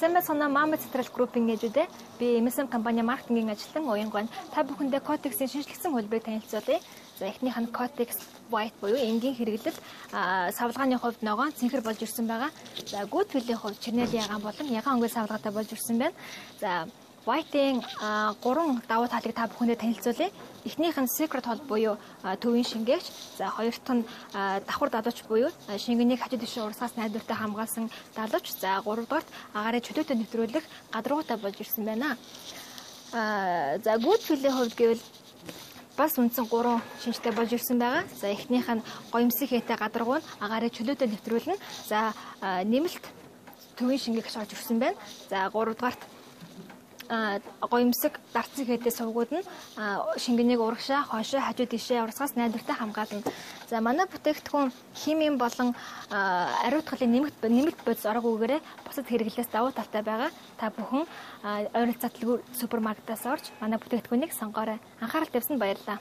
Сайн байцгаана Mama Central Group-ийн ээжүүдээ. Би MSM компани маркетингийн ажилтан Уянгойн. Та бүхэндээ Kotex-ийн шинэчлэгдсэн хөлбөрийг танилцуулъя. За, эхнийх нь Kotex White буюу энгийн хэрэглэл, савлгааны хувьд ногоон цэнхэр болж ирсэн байгаа. За, гүйтгүүлийн хувьд чернел ягаан болон ягаан өнгийн савлгаатай болж ирсэн байна. За, White-ийн гурван давуу талыг та бүхэндээ танилцуулъя. Эхнийх нь Secret Hold буюу төвийн шингээгч. За, хоёр дахь нь давхар далууч буюу шингэнийг хажуу тийшээ урсгаас найдвартай хамгаалсан далууч. За, гуравдугаарт агаарын чөлөөтэй нэвтрүүлэх гадаргуутай болж ирсэн байна. За, гүйтгүүлийн хувьд гэвэл бас үндсэн гурван шинжтэй болж ирсэн байгаа. За, эхнийх нь гоёмсог хээтэй гадаргуу нь агаарын чөлөөтэй нэвтрүүлнэ. За, нэмэлт төвийн шингээгч орж ирсэн байна. За, гуравдугаарт гоёмсог дарцсан хээтэй сувгууд нь шингэнийг урагшаа, хойшоо, хажуу тийшээ урсгаас найдвартай хамгаална. За, манай бүтээгдэхүүн химийн болон ариутгалын нэмэлт бодис ороогүйгээрээ бусад хэрэглээс давуу талтай байгаа. Та бүхэн ойролцоог супермаркетаас орж манай бүтээгдэхүүнийг сонгоорой. Анхаарал тавьсанд баярлалаа.